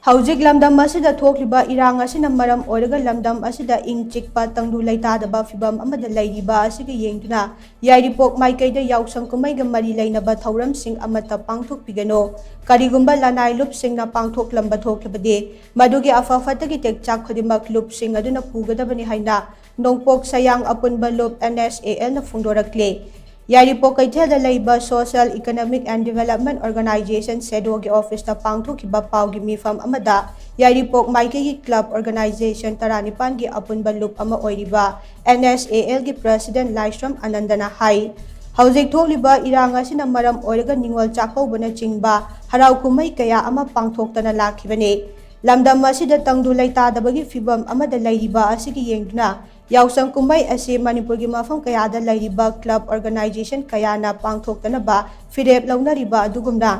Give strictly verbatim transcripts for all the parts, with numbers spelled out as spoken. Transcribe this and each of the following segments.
ꯍꯧꯖꯤꯛ ꯂꯝꯗꯝ ꯑꯁꯤꯗ ꯊꯣꯛꯂꯤꯕ ꯏꯔꯥꯡ ꯑꯁꯤꯅ ꯃꯔꯝ ꯑꯣꯏꯔꯒ ꯂꯝꯗꯝ ꯑꯁꯤꯗ ꯏꯪ ꯆꯤꯛꯄ, ꯇꯪꯗꯨ ꯂꯩꯇꯥꯗꯕ ꯐꯤꯚꯝ ꯑꯃꯗ ꯂꯩꯔꯤꯕ ꯑꯁꯤꯒ ꯌꯦꯡꯗꯨꯅ ꯌꯥꯏꯔꯤꯄꯣꯛ ꯃꯥꯏꯀꯩꯗ ꯌꯥꯎꯁꯪ ꯀꯨꯝꯍꯩꯒ ꯃꯔꯤ ꯂꯩꯅꯕ ꯊꯧꯔꯝꯁꯤꯡ ꯑꯃꯠꯇ ꯄꯥꯡꯊꯣꯛꯄꯤꯒꯅꯨ꯫ ꯀꯔꯤꯒꯨꯝꯕ ꯂꯅꯥꯏ ꯂꯨꯞꯁꯤꯡꯅ ꯄꯥꯡꯊꯣꯛꯂꯝꯕ ꯊꯣꯛꯂꯕꯗꯤ ꯃꯗꯨꯒꯤ ꯑꯐ ꯐꯠꯇꯒꯤ ꯇꯦꯛꯆꯥꯛ ꯈꯨꯗꯤꯡꯃꯛ ꯂꯨꯞꯁꯤꯡ ꯑꯗꯨꯅ ꯄꯨꯒꯗꯕꯅꯤ ꯍꯥꯏꯅ ꯅꯣꯡꯄꯣꯛ ꯁꯌꯥꯡ ꯑꯄꯨꯟꯕ ꯂꯨꯞ N S A L ꯅ ꯐꯣꯡꯗꯣꯔꯛꯂꯤ꯫ ꯌꯥꯏꯔꯤꯄꯣꯛ ꯀꯩꯊꯦꯜꯗ ꯂꯩꯕ Social Economic and Development Organization, ꯁꯦꯗꯣꯒꯤ ꯑꯣꯐꯤꯁꯇ ꯄꯥꯡꯊꯣꯛꯈꯤꯕ ꯄꯥꯎꯒꯤ ꯃꯤꯐꯝ ꯑꯃꯗ ꯌꯥꯏꯔꯤꯄꯣꯛ ꯃꯥꯏꯀꯩꯒꯤ ꯀ꯭ꯂꯕ ꯑꯣꯔꯒꯅꯥꯏꯖꯦꯁꯟ ꯇꯔꯥꯅꯤꯄꯥꯟꯒꯤ ꯑꯄꯨꯟꯕ ꯂꯨꯞ ꯑꯃ ꯑꯣꯏꯔꯤꯕ N S A L ꯒꯤ ꯄ꯭ꯔꯦꯁꯤꯗꯦꯟꯠ ꯂꯥꯏꯁ꯭ꯔꯝ ꯑꯅꯟꯗꯅ ꯍꯥꯏ, ꯍꯧꯖꯤꯛ ꯊꯣꯛꯂꯤꯕ ꯏꯔꯥꯡ ꯑꯁꯤꯅ ꯃꯔꯝ ꯑꯣꯏꯔꯒ ꯅꯤꯉꯣꯜ ꯆꯥꯛꯀꯧꯕꯅꯆꯤꯡꯕ ꯍꯔꯥꯎ ꯀꯨꯝꯍꯩ ꯀꯌꯥ ꯑꯃ ꯄꯥꯡꯊꯣꯛꯇꯅ ꯂꯥꯛꯈꯤꯕꯅꯤ꯫ ꯂꯝꯗꯝ ꯑꯁꯤꯗ ꯇꯪꯗꯨ ꯂꯩꯇꯥꯗꯕꯒꯤ ꯐꯤꯚꯝ ꯑꯃꯗ ꯂꯩꯔꯤꯕ ꯑꯁꯤꯒꯤ ꯌꯦꯡꯗꯨꯅ ꯌꯥꯎꯁꯪ ꯀꯨꯝꯍꯩ ꯑꯁꯤ ꯃꯅꯤꯄꯨꯔꯒꯤ ꯃꯐꯝ ꯀꯌꯥꯗ ꯂꯩꯔꯤꯕ ꯀ꯭ꯂꯕ ꯑꯣꯔꯒꯅꯥꯏꯖꯦꯁꯟ ꯀꯌꯥꯅ ꯄꯥꯡꯊꯣꯛꯇꯅꯕ ꯐꯤꯔꯦꯞ ꯂꯧꯅꯔꯤꯕ ꯑꯗꯨꯒꯨꯝꯅ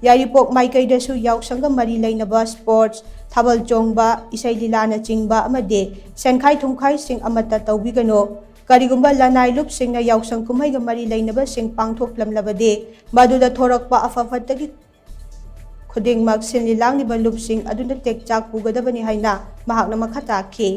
ꯌꯥꯏꯔꯤꯄꯣꯛ ꯃꯥꯏꯀꯩꯗꯁꯨ ꯌꯥꯎꯁꯪꯒ ꯃꯔꯤ ꯂꯩꯅꯕ ꯁ꯭ꯄꯣꯔꯠꯁ, ꯊꯥꯕꯜ ꯆꯣꯡꯕ, ꯏꯁꯩ ꯂꯤꯂꯥꯅꯆꯤꯡꯕ ꯑꯃꯗꯤ ꯁꯦꯟꯈꯥꯏ ꯊꯨꯝꯈꯥꯏꯁꯤꯡ ꯑꯃꯠꯇ ꯇꯧꯕꯤꯒꯅꯨ꯫ ꯀꯔꯤꯒꯨꯝꯕ ꯂꯅꯥꯏ ꯂꯨꯞꯁꯤꯡꯅ ꯌꯥꯎꯁꯪ ꯀꯨꯝꯍꯩꯒ ꯃꯔꯤ ꯂꯩꯅꯕꯁꯤꯡ ꯄꯥꯡꯊꯣꯛꯂꯝꯂꯕꯗꯤ ꯃꯗꯨꯗ ꯊꯣꯔꯛꯄ ꯑꯐ ꯐꯠꯇꯒꯤ ꯈꯨꯗꯤꯡꯃꯛ ꯁꯤꯜꯂꯤ ꯂꯥꯡꯂꯤꯕ ꯂꯨꯞꯁꯤꯡ ꯑꯗꯨꯅ ꯇꯦꯛꯆꯥꯛ ꯄꯨꯒꯗꯕꯅꯤ ꯍꯥꯏꯅ ꯃꯍꯥꯛꯅ ꯃꯈꯥ ꯇꯥꯈꯤ꯫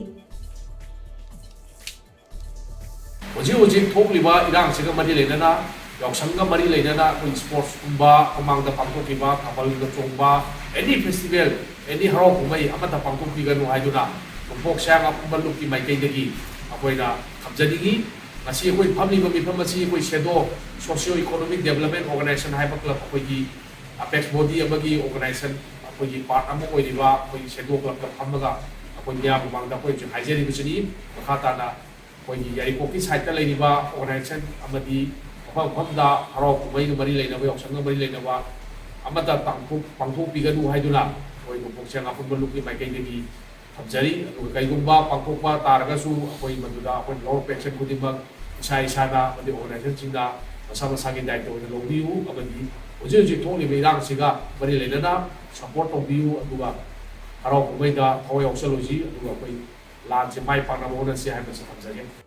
ꯍꯧꯖꯤꯛ ꯍꯧꯖꯤꯛ ꯊꯣꯛꯂꯤꯕ ꯏꯔꯥꯡꯁꯤꯒ ꯃꯔꯤ ꯂꯩꯅꯅ, ꯌꯥꯎꯁꯪꯒ ꯃꯔꯤ ꯂꯩꯅꯅ ꯑꯩꯈꯣꯏ ꯁ꯭ꯄꯣꯔꯠꯁꯀꯨꯝꯕ, ꯃꯃꯥꯡꯗ ꯄꯥꯡꯊꯣꯛꯈꯤꯕ ꯊꯥꯕꯜꯒ ꯆꯣꯡꯕ, ꯑꯦꯅꯤ ꯐꯦꯁꯇꯤꯚꯦꯜ, ꯑꯦꯅꯤ ꯍꯔꯥꯎ ꯀꯨꯝꯍꯩ ꯑꯃꯠꯇ ꯄꯥꯡꯊꯣꯛꯄꯤꯒꯅꯨ ꯍꯥꯏꯗꯨꯅ ꯅꯣꯡꯄꯣꯛ ꯁꯌꯥꯡ ꯑꯄꯨꯟꯕ ꯂꯨꯞꯀꯤ ꯃꯥꯏꯀꯩꯗꯒꯤ ꯑꯩꯈꯣꯏꯅ ꯊꯝꯖꯅꯤꯡꯏ꯫ ꯉꯁꯤ ꯑꯩꯈꯣꯏ ꯐꯝꯂꯤꯕ ꯃꯤꯐꯝ ꯑꯁꯤ ꯑꯩꯈꯣꯏ ꯁꯦꯗꯣ ꯁꯣꯁꯤꯌꯣ ꯏꯀꯣꯅꯣꯃꯤꯛ ꯗꯦꯕꯂꯞꯃꯦꯟ ꯑꯣꯔꯒꯅꯥꯏꯖꯦꯁꯟ ꯍꯥꯏꯕ ꯀ꯭ꯂꯕ, ꯑꯩꯈꯣꯏꯒꯤ ꯑꯄꯦꯛꯁ ꯕꯣꯗꯤ ꯑꯃꯒꯤ ꯑꯣꯔꯒꯅꯥꯏꯖꯦꯁꯟ, ꯑꯩꯈꯣꯏꯒꯤ ꯄꯥꯔꯠ ꯑꯃ ꯑꯣꯏꯔꯤꯕ ꯑꯩꯈꯣꯏꯒꯤ ꯁꯦꯗꯣ ꯀ꯭ꯂꯕꯇ ꯐꯝꯃꯒ ꯑꯩꯈꯣꯏ ꯃꯤꯌꯥꯝ ꯃꯃꯥꯡꯗ ꯑꯩꯈꯣꯏ ꯍꯧꯖꯤꯛ ꯍꯥꯏꯖꯔꯤꯕꯁꯤꯅꯤ꯫ ꯃꯈꯥ ꯇꯥꯅ ꯑꯩꯈꯣꯏꯒꯤ ꯌꯥꯏꯔꯤꯄꯣꯛꯀꯤ ꯁꯥꯏꯠꯇ ꯂꯩꯔꯤꯕ ꯑꯣꯔꯒꯅꯥꯏꯖꯦꯁꯟ ꯑꯃꯗꯤ ꯃꯐꯝ ꯃꯐꯝꯗ ꯍꯔꯥꯎ ꯀꯨꯝꯍꯩꯒ ꯃꯔꯤ ꯂꯩꯅꯕ, ꯌꯥꯎꯁꯪꯒ ꯃꯔꯤ ꯂꯩꯅꯕ ꯑꯃꯠꯇ ꯄꯥꯡꯊꯣꯛ-, ꯄꯥꯡꯊꯣꯛꯄꯤꯒꯅꯨ ꯍꯥꯏꯗꯨꯅ ꯑꯩꯈꯣꯏ ꯅꯣꯡꯄꯣꯛ ꯁꯌꯥꯡ ꯑꯄꯨꯟꯕ ꯂꯨꯞꯀꯤ ꯃꯥꯏꯀꯩꯗꯒꯤ ꯊꯝꯖꯔꯤ꯫ ꯑꯗꯨꯒ ꯀꯔꯤꯒꯨꯝꯕ ꯄꯥꯡꯊꯣꯛꯄ ꯇꯥꯔꯒꯁꯨ ꯑꯩꯈꯣꯏ ꯃꯗꯨꯗ ꯑꯩꯈꯣꯏꯅ ꯂꯧꯔꯛꯄ ꯑꯦꯛꯁꯟ ꯈꯨꯗꯤꯡꯃꯛ ꯏꯁꯥ ꯏꯁꯥꯅ ꯑꯃꯗꯤ ꯑꯣꯔꯒꯅꯥꯏꯖꯦꯁꯟꯁꯤꯡꯅ ꯃꯁꯥ ꯃꯁꯥꯒꯤ ꯗꯥꯏꯇ ꯑꯣꯏꯅ ꯂꯧꯕꯤꯌꯨ ꯑꯃꯗꯤ ꯍꯧꯖꯤꯛ ꯍꯧꯖꯤꯛ ꯊꯣꯛꯂꯤꯕ ꯏꯔꯥꯡꯁꯤꯒ ꯃꯔꯤ ꯂꯩꯅꯅ ꯁꯄꯣꯔꯠ ꯇꯧꯕꯤꯌꯨ꯫ ꯑꯗꯨꯒ ꯍꯔꯥꯎ ꯀꯨꯝꯍꯩꯗ ꯊꯋꯥꯏ ꯌꯥꯎꯁꯜꯂꯨꯁꯤ꯫ ꯑꯗꯨꯒ ꯑꯩꯈꯣꯏ ꯂꯥꯟꯁꯦ ꯃꯥꯏ ꯄꯥꯛꯅꯕ ꯍꯣꯠꯅꯁꯤ ꯍꯥꯏꯕꯁꯤ ꯊꯝꯖꯒꯦ꯫